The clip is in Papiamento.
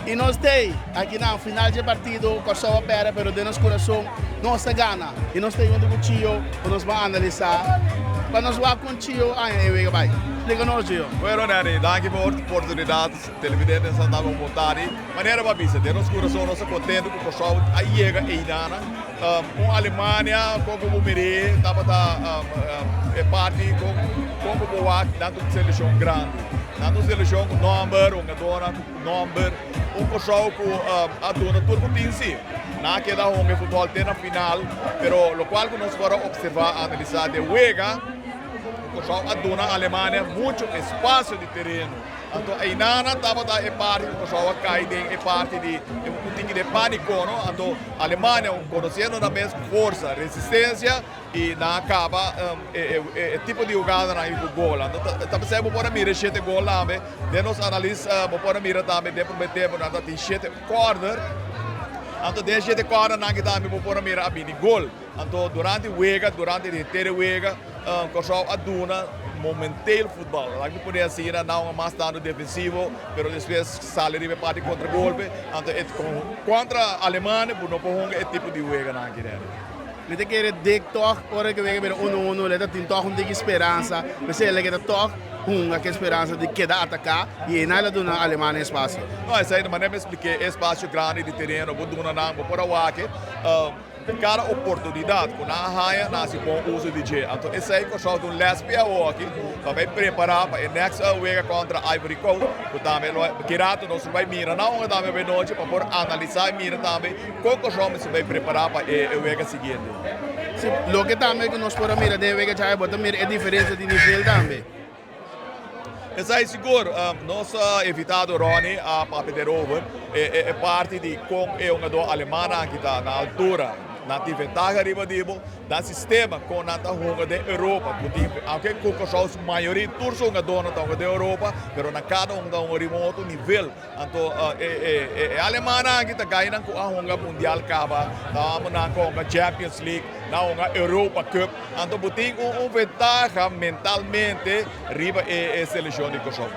I nos t'ei aki na final di partido, Kòrsou a pèrdè, pero den nos kurason nos a gana. I nos ta huntu ku Chio pa nos ban analisá, pa nos wak kon Chio a haña e wega bai. Splika nos, Chio. Bueno, Danny, danki pa oportunidat. Televidente Santa bon bon tardi. Manera bo a bisa, den nos kurason nos ta kontentu ku Kòrsou a yega einan. Un Alemania kon ku bo mir'é tabata e parti kon kon ku bo wak nan ta un selekshon grandi. Nan ta un selekshon ku nòmber, hungadónan ku nòmber. Un Kòrsou ku a duna tur ku tin si. Nan a keda hunga e futbòl te na final, pero lokual ku nos por a opservá, analisá den wega, Kòrsou a duna Alemania muchu espasio di tereno. Anto einanan tabata e parti ku Kòrsou a kai den e parti di un tiki den pániko, no? Anto Alemania, konosiendo nan mes ku forsa, resistensia i nan a kaba e tipo di hugadanan ei ku gol. Anto ta p'esei bo por a mira e shete gol tambe. Den nos analis bo por a mira tambe den promé tempu nan ta tin shete kòrner. Anto den e shete kòrnernan aki tambe bo por a mira a bini gol. Anto durante wega, durante di henter e wega, Kòrsou a duna momenteel futbal. Laat mi pone asina, nan a mas tantu defensivo, pero despues sali riba e parti kontragolpe. Anto e kontra Alemania bo no por hunga e tipo di weganan aki dènde. Mi ta kere dik tòg ora ku wega bira uno uno, le ta tin tòg un tiki speransa. P'esei el a keda tòg hunga ku e speransa di keda ataká i einan el a duna Alemania espasio. No, esei ta manera mi a splik'é, e espasio grandi di tereno bo duna nan, bo por a wak. Kada oportunidat ku nan a haña, nan hasi bon uso di dje. Anto esei Kòrsou ta un lès pia awoki pa bai prepará pa e next wega kontra Ivory Coast, ku tambe lo ki rato nos lo bai mira nan hunga tambe awe nochi pa por analisá i mira tambe kon Kòrsou mester bai prepará pa e wega siguiente. Si, loke tambe ku nos por a mira den e wega djawe, bo ta mira e diferensia di nivel tambe. Esei sigur, nos invitado Ronnie a papia derover e parti di kon e hungadó alemannan aki ta na altura. Nan tin ventaha riba di bo, nan sistema kon nan ta hunga den Europa ku tin, aunke ku Kòrsou su mayoria tur su hungadónan ta hunga den Europa, pero nan kada un ta hunga riba un otro nivel. Anto e alemannan aki ta gainan ku a hunga mundial kaba, ta amo nan ku a hunga Champions League, nan a hunga Europa Cup. Anto bo tin un ventaha mentalmente riba e selekshon di Kòrsou.